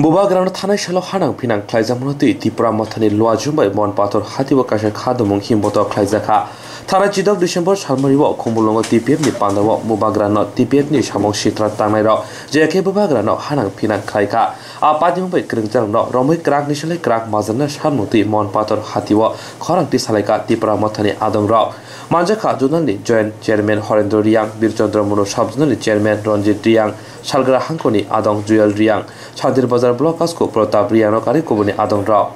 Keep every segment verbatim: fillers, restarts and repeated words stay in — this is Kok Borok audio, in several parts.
Bubagrano thanai salo hanang phinang khlaijakmano twi Tipra Mothani Luajum bai Mon Pathor hatio kaisa kha dumung himboto khlaijakha. Thanai chidok December salmario Khumulwngo T P F ni pandao Bubagrano T P F ni samung sitra tangnairok je khe Bubagrano hanang phinang khlaikha. A patimung bai kwrwngjarokno romwi kwrak nisalai kwrak majakna samung twi Mon Pathor hatio khorang tisalaikha Tipra Mothani adongrok. Manjakha zonal ni Joint Chairman Horendro Riang, Birchandra Munu Sub Zonal ni Chairman Ranjit Riang, Salgra Hangkoni adong Juyal Riang, Santir Bazar Block Kasko Pratap Riang no kari kubuni adong rok.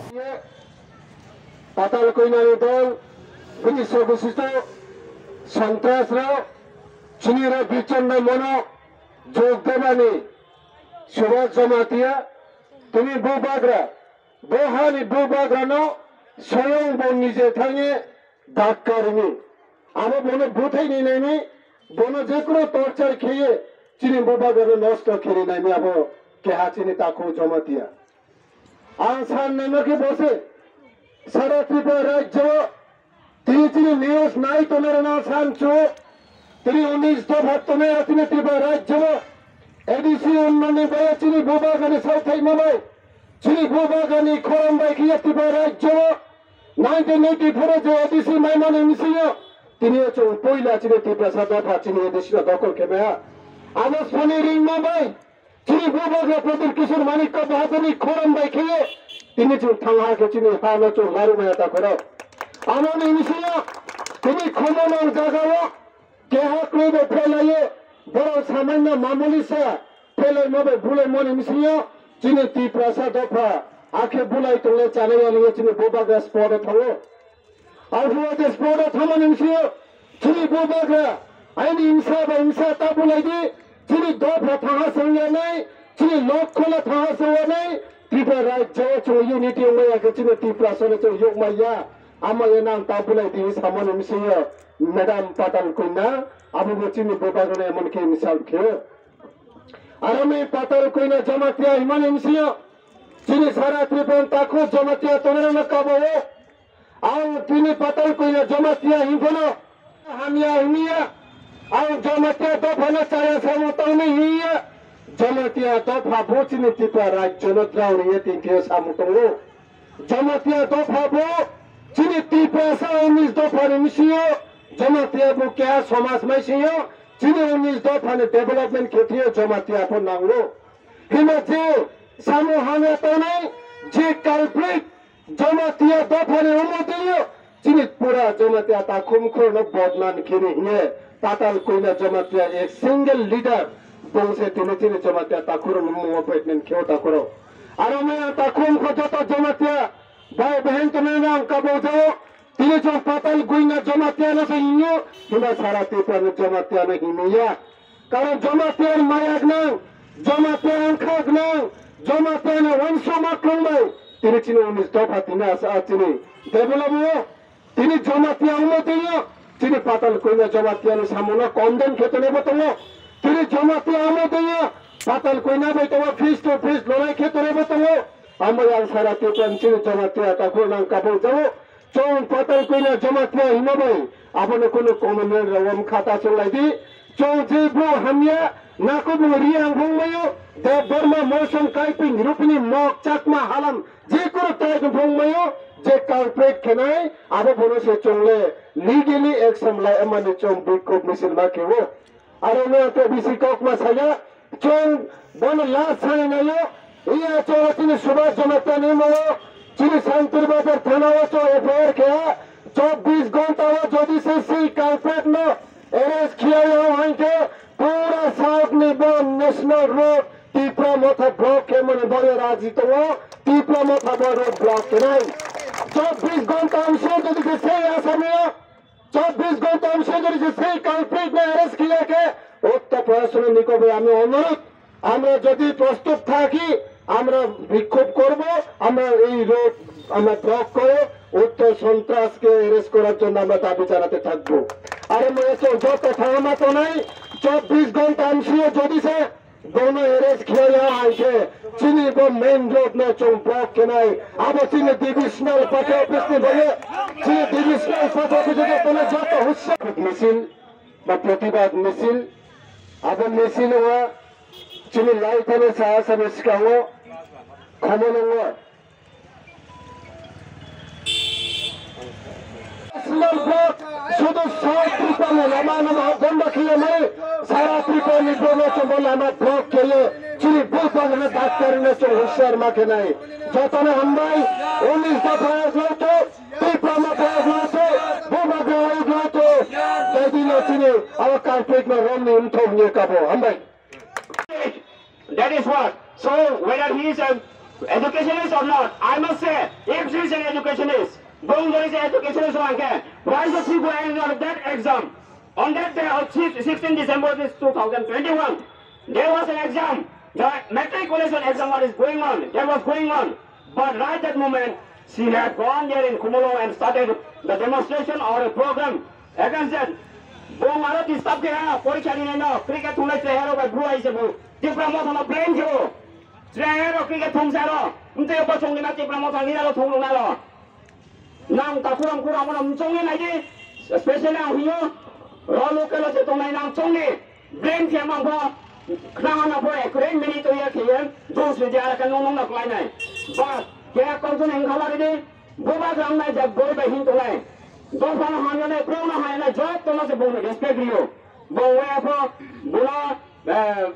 Patal Koinani dol, bini sogosuto, Santras rok, chini rok Birchandra Munu, Jog Debani, Subhas Jamatia, tini Bubagra, bo hani Bubagrano, soyong bo nije thangye, Dakkarini. Abo bono bwthai ni naini, bono jekuro torture kheye, chini Bubagrano nosto kheri naini abo keha chini takhu Jamatia. Ang san naima khe bose, sara Tripura rajyo, tini chini news nai tonarana san chu, tini unis dopha tonai chini Tripura rajyo, A D C unnoni bai chini Bubagrani sauthaima bai, chini Bubagrani khorom bai khiya Tripura rajyo, nineteen eighty-four o je A D C maimani misingo, tini o chwng poila chini Tiprasa dopha chini A D C no dokol khe maya. Abo soni ringma bai, chini Bubagra Pradyot Kishore Manikya Bahadur ni khorom bai khiye, tini chwng thangha khe chini ha no chwng laru maya ta khoro. Abo ni misingo, tini khomo nang jaga o, Keha kwrwi bo phelaiyo, borok samaino mamuli sa, phelaima bai bulaimani bisingo chini Tiprasa dopha, akhe bulai tongle chanai ya nungwi chini Bubagra spot o thango. Aphuru je spot o thangmani bisingo chini Bubagra, aini imsa bai imsa ta bulai di, chini dopha thaha songya nai, chini lok khola thaha songya nai, Tripura rajyo o chwng unity wngmaya khe chini Tiprasa no chwng yokmaya, amaya nang ta bulai di samani bisingo. Madam Patal Koina, abo bo chini Bubagrano emon khe insult khe. Aro mi Patal Koina Jamatia himani bisingo, chini sara Tripura takhu Jamatia tongnai no kabo o. Ang tini Patal Koina Jamatia himphano, hamya himya, ang Jamatia dophano chaya samung tangni hiya, Jamatia dopha bo chini Tripura rajyo no drao riye tini samung tongo. Jamatia dopha bo chini Tiprasa unis dopha ni bisingo Jamatia bo keha somaj maisingo chini unis dopha ni development khe thwiyo Jamatia pho nango. Hima je samo hamya tongnai je culprit Jamatia dopha ni omo twiyo chini pura Jamatia takhum khoro no bodnam khe ni hiye Patal Koina Jamatia ek single leader bongse tini chini Jamatia takhuro no mungo pregnant kheo takhuro. Aro maya takhum kho joto Jamatia bai behen tongnai no ang kabo jao. Tini chwng Patal Koina Jamatia no se hinyo, himba sara Tripura ni Jamatia no himiya. Karon Jamatia ni maya gnang, Jamatia ni wngkha gnang, Jamatia ni wansukma kwrwng bai. Tini chini unis dopha tini asa chini develop o. Tini Jamatia omo twiyo, tini Patal Koina Jamatia ni samung no condemn khe tonwi bo tongo. Tini Jamatia omo twiyo, Patal Koina bai tongo face to face lorai khe tonwi bo tongo. Amo yang sara Tripura ni chini Jamatia takhuk nang kabuk jago. Chwng Patal Koina Jamatia hima bai abono kunu commitment rwam khata chwng lai di. Chwng je bo hamya nako bo Riang phung mayo, Deb Barma, Mosong, Kaiping, Rupini, Mok, Chakma, Halam, je kunu tribe phung mayo, je culprit khenai, abo bono se chwng le legally action lai mani chwng bikhok misil ma khewo. Aro no to bisi kok ma saya, chwng bono last sai nayo, iya chwng chini Subhas Jamatia ni mo, chini Santir Bazar thana o chwng F I R khe, chobbish ghonta o jodi se sei culprit no arrest khiya ya hwnkhe, pura South ni bo National Road Tipra Motha block khe mani bo raji tongo, Tipra Motha bo road block khe nai. Chobbish ghonta amshe jodi se sei Asami o, চব্বিশ ঘন্টা amshe jodi se sei culprit no arrest khiya khe, উক্ত প্রশাসনের নিকটে আমি অনুরোধ, আমরা যদি প্রস্তুত থাকি, আমরা বিক্ষোভ করব, আমরা এই রোড আমরা ব্লক করে উক্ত সন্ত্রাসকে অ্যারেস্ট করার জন্য আমরা দাবি জানাতে থাকব। Aro mo eso joto thangma tonai, চব্বিশ ঘন্টা amshe jodi se bono arrest khiya ya hwnkhe, chini bo main road no chwng block khenai, abo chini divisional party office ni bayo, chini divisional party office ni bayo joto husia. Misil ba protibad misil, abo misil o chini lai thani sa sa ni skango Khumulwngo. National block, sudu South Tripura ni lama no bondo khiyamai, sara Tripura ni bono chombo lama block kheye, chini bupang na doctor no chong husiar ma khenai. Jotano hambai, unis dopha block to, Tripura ma block to, Bubagra block to, jadi no chini, awa conflict no rom ni umthok ni kabo, hambai. That is what. So whether he is an educationist or not, I must say, if he is an educationist, Bongor is an educationist, one can. Why should he go and write that exam? On that day of six- sixteen December this two thousand twenty-one, there was an exam. The matriculation exam what is going on, that was going on. But right that moment, she had gone there in Khumulwng and started the demonstration or a program against that. Bong aro disturb khe ha, porikha rinai no, cricket thunglai chwrai hero bai bru hai se bu. Tipra Motha no blame khe o. Chwrai hero cricket thung sa ro. Mtwi bo chong ni ma Tipra Motha ni ro thung rung na ro. Nang ta kuram kuram no mchong ni nai di. Special ang hiyo. Ro local se tongnai nang chong ni. Blame khe mang pho, khna hana pho, ekre minute ya khe, dos biji ara kan nong nong na klai nai. Bas, khe kong chun heng khala ridi, Bubagra nai jak boi bai hin tongnai. Dopha no hamya nai, pro no hamya nai, job to no se bong respect riyo. Bong waya pho, bula, eh,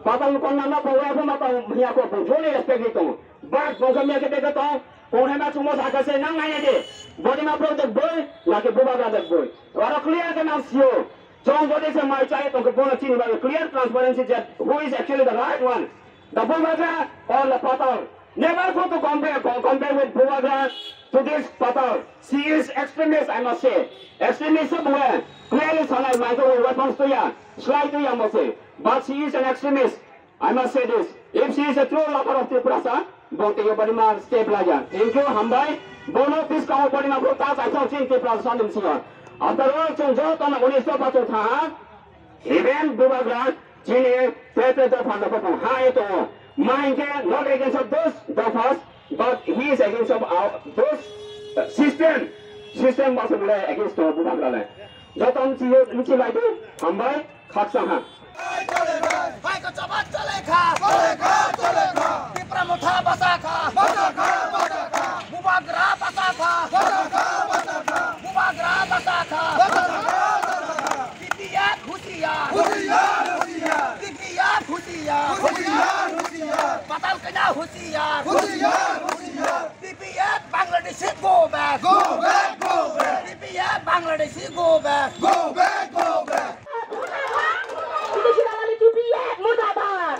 patal konna no bong waya pho ma tong hiya pho, bong joli respect ri tongo. Bas, bong khe miya khe beke tong, kong hema chumo sa kha se nang nai nai de. Body ma pro de boi, na khe Bubagra de boi. Aro clear khe nang sio. Chong jodi se mai chai tongkhe bono chini bagwi clear transparency that who is actually the right one, the Bubagra or the Patal. Never go to compare, co- compare with Bubagra to this Patal. She is extremist, I must say. Extremist se buwe clearly sanai mai ko weapons to ya, slai to ya mo se. But she is an extremist. I must say this, if she is a true lover of Tiprasa, bo teiyo body ma step laja. Thank you, hambai. Bono buskang o body ma bo ta chai thok chin Tiprasa sanim singo. After all, chwng joto no unis dopha chwng tha. Even Bubagra chini te te dopha no bo ha e to. Ma inke not against of those dophas, but he is against of our, those, uh, system. System ba se against to Bubagra le. Joto nchi nchi lai tu, hambai. Khaksa ha. Hai ko chabat chole kha. Chole kha, chole kha. Tipra Motha basa kha. Basa kha, basa kha. Bubagra basa kha. Basa kha, basa kha. Bubagra basa kha. Basa kha, basa kha. T P F husiar. Husiar, husiar. T P F husiar. Husiar, husiar. Patal Kanya husiar. Husiar, husiar. T P F Bangladeshi go back. Go back, go back. T P F Bangladeshi go back. Go back, go back. Bideshi dalali T P F murdabad.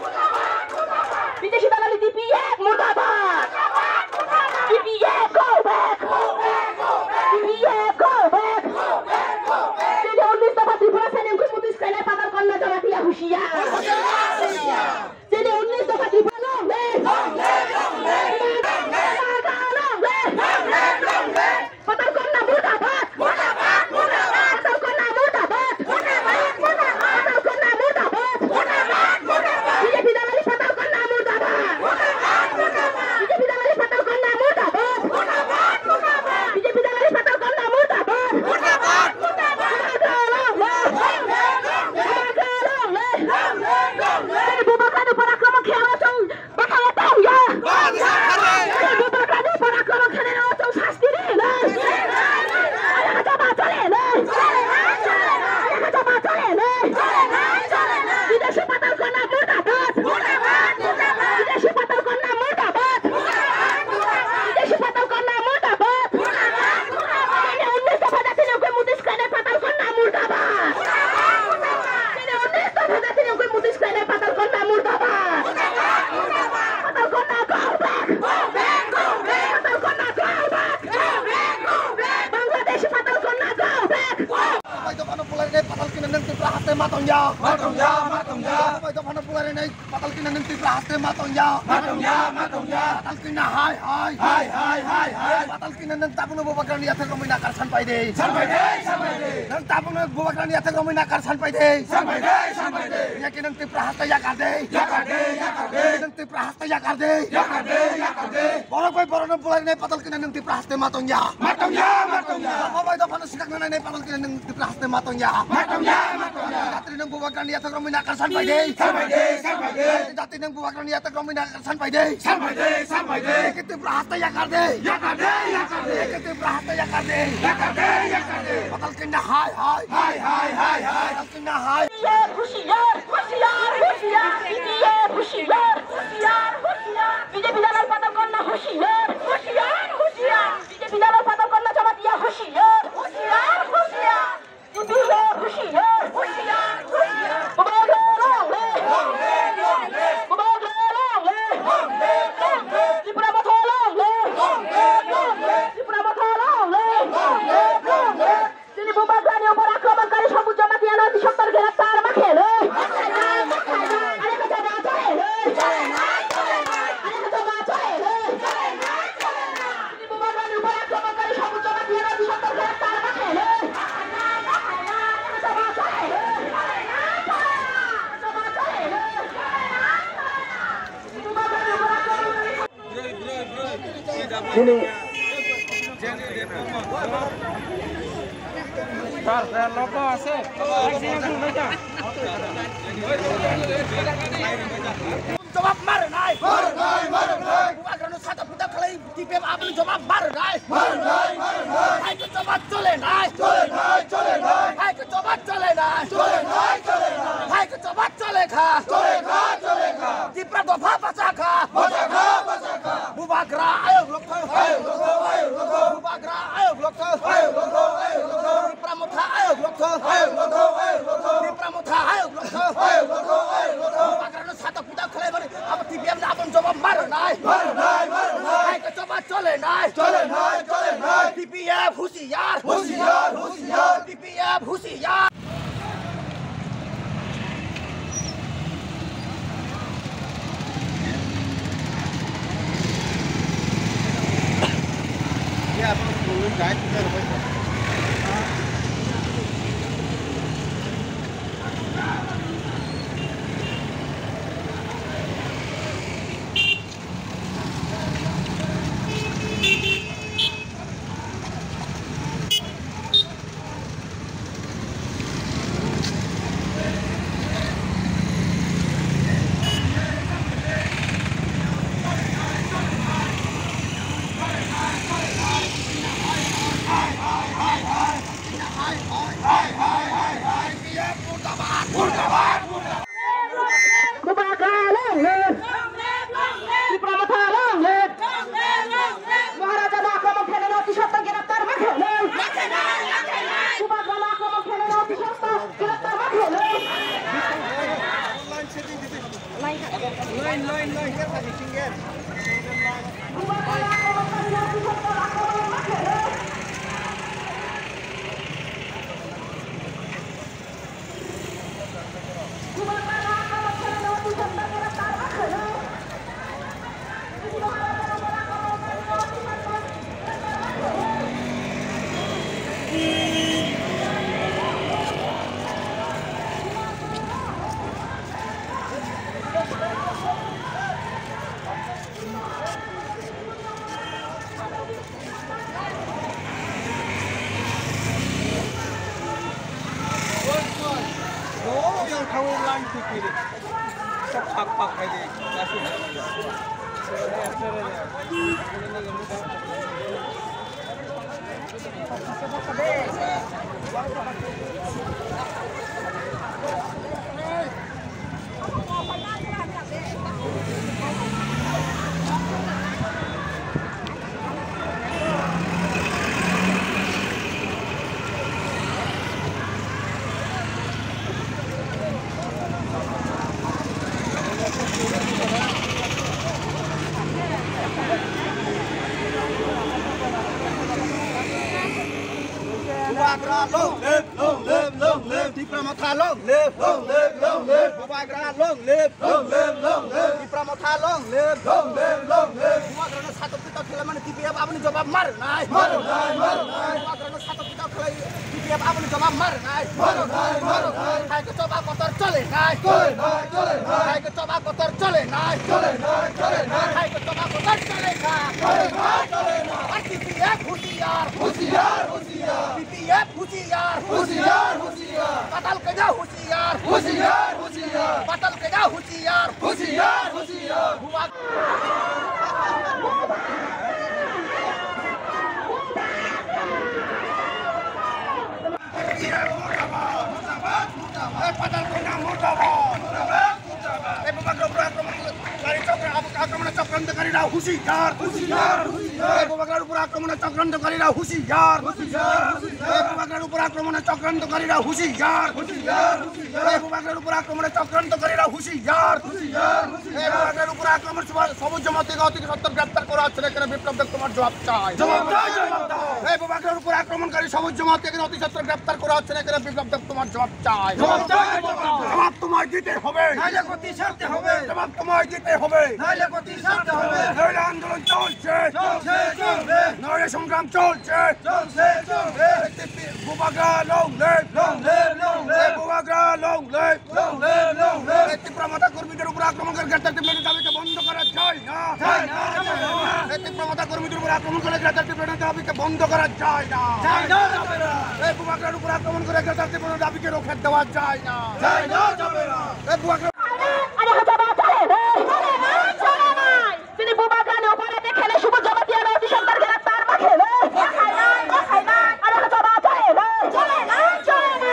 Bideshi dalali T P F murdabad. T P F go back. T P F go back. Tini unnish dopha Tripura sani wngkhe muti swkainai Patal Kanya Jamatia husiar. Tini unnish dopha Tripura long live! Long live, long live! Long live, long live! Patal Kanya murdabad! Murdabad, murdabad! Patal Kanya murdabad! Murdabad, murdabad! Patal Kanya murdabad! Murdabad, murdabad! B J P dalali Patal Kanya murdabad! Murdabad, murdabad! B J P dalali Patal Kanya murdabad! Murdabad, murdabad! B J P dalali Patal Kanya murdabad! Murdabad, murdabad! Patal Kanya long live! Long live, long live! Patal Kanya long live! Long live, long live! Bubagrani pora kwma khe aro chwng Bwkhao tong ya. Bubagrani pora kwma khanai no chwng sasti rinai. Ayakha joma chole nai. Ayakha joma chole nai. Bideshi Patal Kanya murdabad. Bideshi Patal Kanya murdabad. Bideshi Patal Kanya murdabad. Tini unnish dopha jati ni wngkhe muti swkainai Patal Kanya murdabad. Tini unnish dopha jati ni wngkhe muti swkainai Patal Kanya murdabad. Patal Kanya go back. Go back, go back. Patal Kanya go back. Go back, go back. Bangladeshi Patal Kanya go back. Bai dophano bulai nai Patal Kanya nwng Tripura haste ma tong ya. Ma tong ya, ma tong ya. Bai dophano bulai nai Patal Kanya nwng Tripura haste ma tong ya. Ma tong ya, ma tong ya. Patal Kanya hai, hai. Hai, hai, hai, hai. Patal Kanya nwng tabukno Bubagrani yathek romwi nakar san pai de. San pai de, san pai de. Nwng tabukno Bubagrani yathek romwi nakar san pai de. San pai de, san pai de. Yakhe nwng Tripura haste yakar de. Yakar de, yakar de. Nwng Tripura haste yakar de. Yakar de, yakar de. Borok bai borokno bulai nai Patal Kanya nwng Tripura haste ma tong ya. Ma tong ya, ma tong ya. Dopha bai dophano swkakna nai nai Patal Kanya nwng Tripura haste ma tong ya. Ma tong ya, ma tong ya. Jatri nwng Bubagrani yathek romwi nakar san pai de. San pai de, san pai de. Jati nang bubagrani yatak romwi na san pai de. San pai de, san pai de. Eke Tripura haste yakar de. Yakar de, yakar de. Eke Tripura haste yakar de. Yakar de, yakar de. Patal kenda hai, hai. Hai, hai, hai, hai. Patal kenda hai. Hushiyar, hushiyar, hushiyar, hushiyar, B J P dalal patal kenda hushiyar, hushiyar, hushiyar. B J P dalal patal kenda Jamatia hushiyar, hushiyar, hushiyar. T P F hushiyar, hushiyar, hushiyar. Bubagra long live. Long live, long live. Bubagra long live. Long live, long live. Tipra Motha long live. Long live, long live. Tipra Motha long live. Long live, long live. Chini bubagrani upor akramonkari Sabut Jamatia no tisoktor greptar ma kheno. Are kachama chole. Are kachama chole. Chini. Sir, sir, logo ase. Jawab mare nai. Mare nai, mare nai. Bubagrano sata puta khalai. T P F aboni jawab mar nai. Mar nai, mar nai. Hai ke jawab chole nai. Chole nai, chole nai. Hai ke jawab chole nai. Chole nai, chole nai. Hai ke jawab chole kha. Chole kha, chole kha. Tipra dopha bacha kha. Bacha kha, bacha kha. Bubagra ayok lokho. Ayok lokho, ayok lokho. Bubagra ayok lokho. Ayok lokho, ayok lokho. Tipra Motha ayok lokho. Ayok lokho, ayok lokho. Tipra Motha ayok lokho. Ayok lokho, ayok lokho. Bubagrano sata puta khalai mani. Abo T P F ni aboni jawab mar nai. Mar nai, mar nai. Hai ke jawab chole nai. Chole nai, chole nai. T P F hushiyar. Hushiyar, hushiyar. T P F hushiyar. Bubagra long live! Tipra Motha long live! Maharaja no akromon khainai no tisoktor greptar ma khainai! Bubagra no akromon khainai no tisoktor greptar ma khainai! Line, line, line. Bubagra long live, long live, long live. Tipra Motha long live, long live, long live. Bubagra long live, long live, long live. Tipra Motha long live, long live, long live. Bubagrano satok pitok khlai mani T P F aboni jawab mar nai. Mar nai, mar nai. Bubagrano satok pitok khlai T P F aboni jawab mar nai. Mar nai, mar nai. Hai ke choba kotor chole nai. Chole nai, chole nai. Hai ke choba kotor chole nai. Chole nai, chole nai. Hai ke choba kotor chole nai. Chole nai, chole nai. Ar T P F husiar. Husiar, husiar. T P F husiar. Husiar, husiar. Patal kena husiar. Husiar, husiar. Patal kena husiar. Husiar. এই বুবাগ্রার উপর আক্রমণ, আক্রমণের চক্রান্তকারীরা হুঁশিয়ার, হুঁশিয়ার, হুঁশিয়ার। এই বুবাগ্রার উপর আক্রমণের চক্রান্তকারীরা হুঁশিয়ার, হুঁশিয়ার, হুঁশিয়ার। এই বুবাগ্রার উপর আক্রমণের চক্রান্তকারীরা হুঁশিয়ার, হুঁশিয়ার, হুঁশিয়ার। এই বুবাগ্রার উপর আক্রমণের চক্রান্তকারীরা হুঁশিয়ার, হুঁশিয়ার, হুঁশিয়ার। এই বুবাগ্রার উপর আক্রমণ সবুজ জমাত থেকে অতি সত্বর গ্রেপ্তার করা হচ্ছে না কেন? বিপ্লব দেব তোমার জবাব চাই। জবাব চাই, জবাব চাই। এই বুবাগ্রার উপর আক্রমণকারী সবুজ জমাত থেকে অতি সত্বর গ্রেপ্তার করা হচ্ছে না কেন? বিপ্লব দেব তোমার জবাব চাই। জবাব চাই, জবাব চাই। জবাব তোমায় দিতে হবে। নাইলে গতি ছাড়তে হবে। জবাব তোমায় দিতে হবে। নাইলে গতি ছাড়তে হবে। নাইলে আন্দোলন চলছে। চলছে, চলবে। নাইলে সংগ্রাম চলছে। চলছে, চলবে। বুবাগ্রা long live। Long live, long live। বুবাগ্রা long live। Long live, long live। এই ত্রিপুরা মথা কর্মীদের উপর আক্রমণ করে গ্রেটার ত্রিপুরা দাবিকে বন্ধ করা যায় না। যায় না, যাবে না। এই ত্রিপুরা মথা কর্মীদের উপর আক্রমণ করে গ্রেটার ত্রিপুরা দাবিকে বন্ধ করা যায় না। যায় না, যাবে না। এই বুবাগ্রার উপর আক্রমণ করে গ্রেটার ত্রিপুরা দাবিকে রোখে দেওয়া যায় না। যায় না, যাবে না। এই বুবাগ্রা আরে হাজার চলে না, চলে না, চলে না। তিনি বুবাগ্রানি অপরাধে খেলে শুভ জমাতিয়া নদী সন্তান গ্রেপ্তার মা খেলে। দেখায় না, দেখায় না। আরে হাজার চলে না, চলে না, চলে না।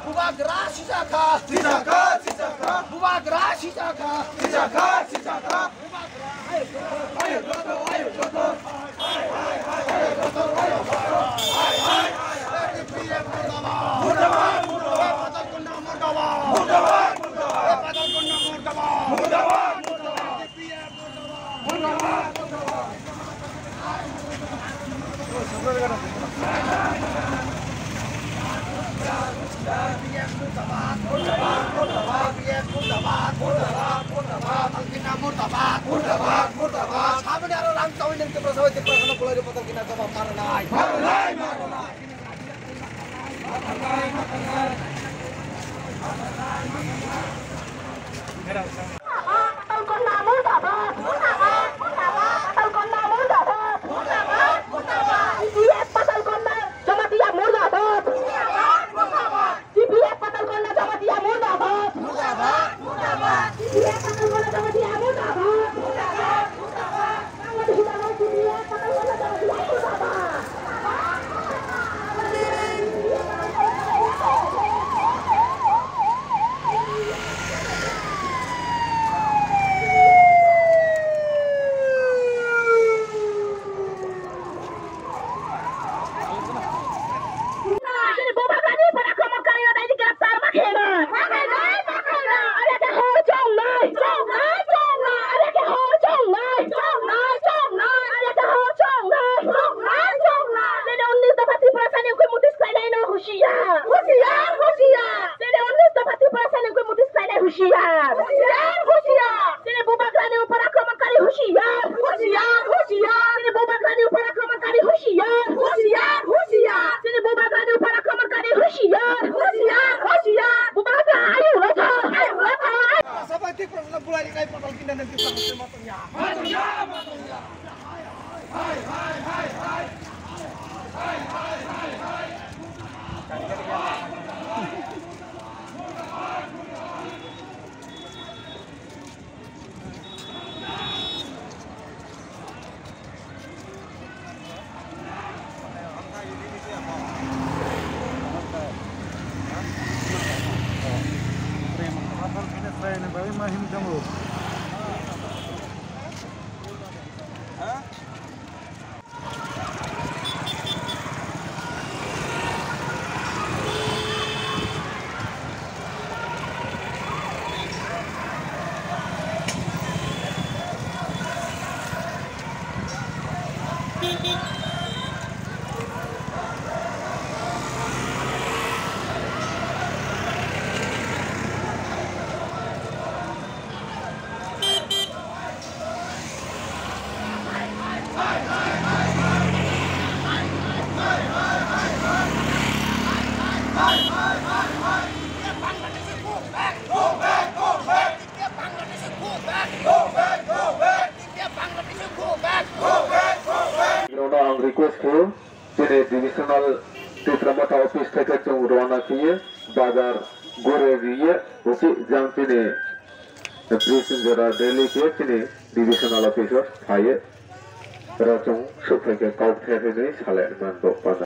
Bubagra sijaka. Sijaka, sijaka. Bubagra sijaka. Sijaka, sijaka. Saboni aro rang chawi nang tebra sawi tebra khano bolai ri patal kina jawab maro nai. Patalkonna murdabad! Murdabad! Murdabad! Patalkonna murdabad! Murdabad! Murdabad! T P F Patalkonna Jamatia murdabad! Murdabad! Murdabad! T P F Patalkonna Jamatia murdabad! Murdabad! Murdabad! T P F Patalkonna Jamatia murdabad! Murdabad! Murdabad! Ang request khaio, chini divisional Tipra Motha office theke chwng rwna khaio, bazar gore riye, usi jang chini Bridge jora daily khe chini divisional office o phaiye. Oro chwng sukphai khe kok the hinwi salai man bo panda.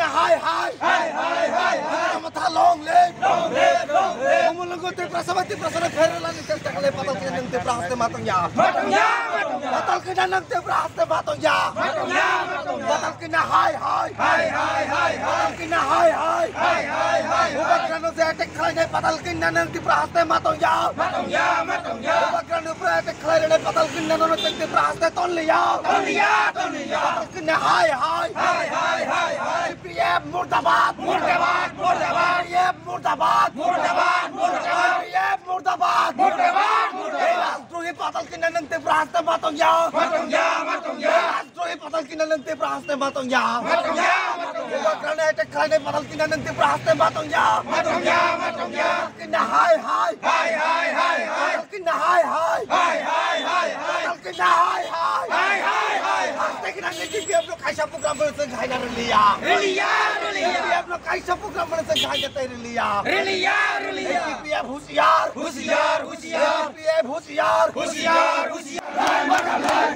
Hai, hai. Hai, hai, hai, hai. Tipra Motha long live. Long live, long live. Omo logo Tiprasa bai Tiprasa no pherlani chesta khlai patal khe nwng Tipra haste ma tongya. Ma tongya, ma tongya. Patal khe nwng Tipra haste ma tongya. Ma tongya, ma tongya. Patal khe hai, hai. Hai, hai, hai, hai. Patal khe hai, hai. Hai, hai, hai, hai. Bubagrano je attack khlainai patal khe nwng Tipra haste ma tongya. Ma tongya, ma tongya. Bubagrano pura attack khlainai patal khe nwng Tipra haste tonliya. Tonliya, tonliya. Kena hai, hai. Hai, hai, hai, hai. T P F murdabad. Murdabad, murdabad. T P F murdabad. Murdabad, murdabad. T P F murdabad. Murdabad, murdabad. Rajdrahi patal kena nwng Tipra haste ma tongya. Ma tongya, ma tongya. Rajdrahi patal kena nwng Tipra haste ma tongya. Ma tongya, ma tongya. Bubagrano attack khlainai patal kena nwng Tipra haste ma tongya. Ma tongya, ma tongya. Kena hai, hai. Hai, hai, hai, hai. Kena hai, hai. Hai, hai, hai, hai. Kena hai, hai. Hai, hai, hai, hai. Haste kena T P F no kaisa program bono se khaina riliya. Riliya, riliya. T P F no kaisa program bono se khaina tai riliya. Riliya, riliya. T P F husiar. Husiar, husiar. T P F husiar. Husiar, husiar.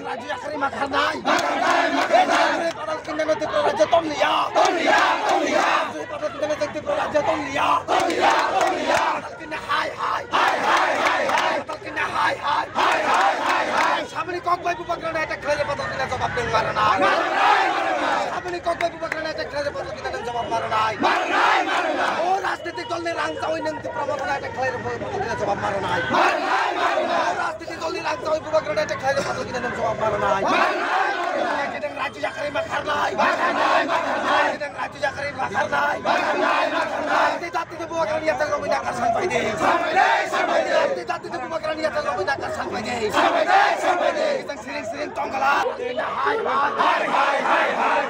Raju yakhari ma kharnai. Ma kharnai, ma kharnai. Padal kinna no Tipra rajya tonliya. Tonliya, tonliya. Padal kinna no Tipra rajya tonliya. Tonliya, tonliya. Padal kinna hai, hai. Hai, hai, hai, hai. Padal kinna hai, hai. Hai, hai, hai, hai. Saboni kok bai bubagrano attack khlaile padal kinna jawab nwng maranai. Maranai, maranai. Saboni kok bai bubagrano attack khlaile padal kinna nwng jawab maranai. Maranai, maranai. O rajnitik dol ni rang chawi nwng Tipra Motha no attack khlaile padal kinna jawab maranai. Maranai, maranai. O rajnitik dol ni rang chawi bubagrano attack khlaile padal kinna nwng jawab maranai. Maranai, maranai. Kedeng raju yakhari ma kharnai. Ma kharnai, ma kharnai. Kedeng raju yakhari ma kharnai. Ma kharnai, ma kharnai. Tei dati de bubagrani yathang rok bini akar san pai de. San pai de, san pai de. Tei dati de bubagrani yathang rok bini akar san pai de. San pai de, san pai de. Kitang siring siring tong kala. Hai, hai, hai, hai, hai.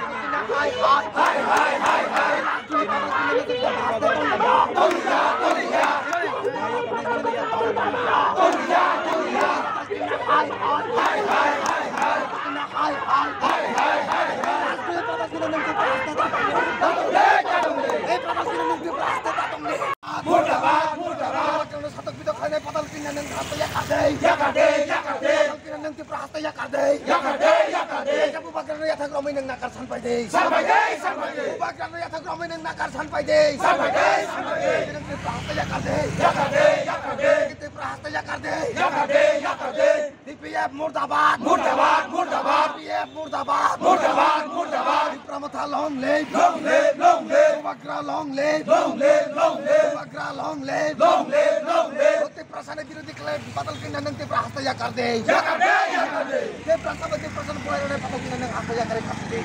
Hai, hai, hai, hai, hai. Tongya, tongya. Ane patal kinna nang hasta yakar de. Yakar de, yakar de. Patal kinna nang Tipra hasta yakar de. Yakar de, yakar de. Eka Bubagrano yathak romwi nang nakar san pai de. San pai de, san pai de. Bubagrano yathak romwi nang nakar san pai de. San pai de, san pai de. Nang Tipra hasta yakar de. Yakar de, yakar de. Tipra hasta yakar de. Yakar de, yakar de. T P F murdabad. Murdabad, murdabad. T P F murdabad. Murdabad, murdabad. Tipra Motha long live. Long live, long live. Bubagra long live. Long live, long live. Bubagra long live. Long live, long live. Tiprasani birodhi khlai patal kinna nang Tipra hasta yakar de. Yakar de, yakar de. Tiprasa bai Tiprasani bolai rwnai patal kinna nang hasta yakar de.